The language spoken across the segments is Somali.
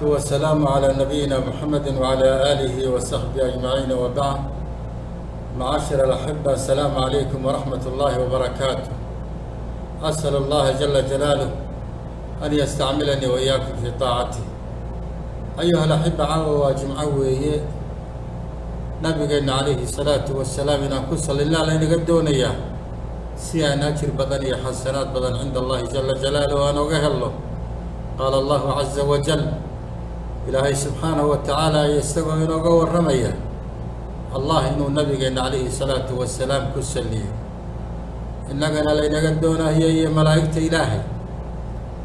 والسلام على نبينا محمد وعلى آله وصحبه أجمعين وبعد. معاشر الأحبة، السلام عليكم ورحمة الله وبركاته. أسأل الله جل جلاله أن يستعملني وإياكم في طاعته. أيها الأحبة، caawa waa jimco weeye. Nabigeena calayhi salaatu wasalaam inaan ku sallinaa laynaga doonayaa si aan ajir badan iyo xasanaad badan cinda Allahi jala jalaaluhu aan oga helno. Qaala Allahu caza wajal, Ilaahay subxaanahu wa tacaala isagoo inooga warramaya Allah inuu nabigeena calayhi salaatu wasalaam ku salliyo, innagana laynaga doonayo iyo malaa'igta Ilaahay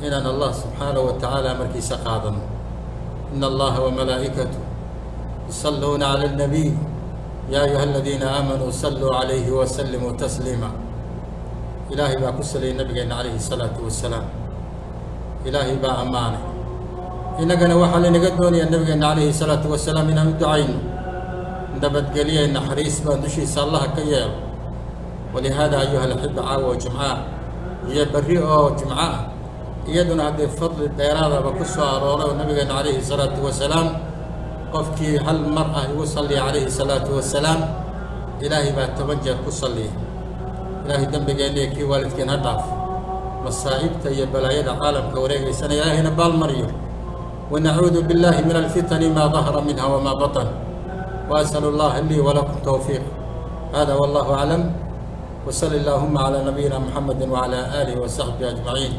inaan Allah subxaanahu wa tacaala markiisa qaadano. Ina Allaha wamalaa'ikatuh yusalluuna cala alnabiy ya ayuha aladiina aamanuu salluu calayhi wasallimuu tasliima. Ilaahay baa ku saliyay nabigeena calayhi salaatu wasalaam, Ilaahay baa ammaanay, innagana waxaa laynaga doonayaa nabigeena calayhi salaatu wasalaam inaan u ducayno, nabadgeliye naxariis baan dushiisa Allaha ka yeelo. Walihaada, ayuha alaxiba, caawa oo jimcaah iyo berri oo jimco ah iyaduna haddii fadli dheeraadaba ku soo arooray oo nabigeena calayhi salaatu wasalaam qofkii hal mar ah igu salliya calayhi salaatu wasalaam, Ilaahay baa 10 jeer ku salliya. Ilaahay dembigeenna iyo kii waalidkeen ha dhaaf, masaa'ibta iyo balaayada caalamka wareegaysana Ilaahayna baalmariyo. Wanacuudu biاllahi min alfitani ma dahara minha wma batan. وأsأl اllaha lii walakum towfiiq. Hada wallahu aclam, wsl اllahuma عlى nabiyina mxamedi wعlى alihi وsaxbihi ajmaciin.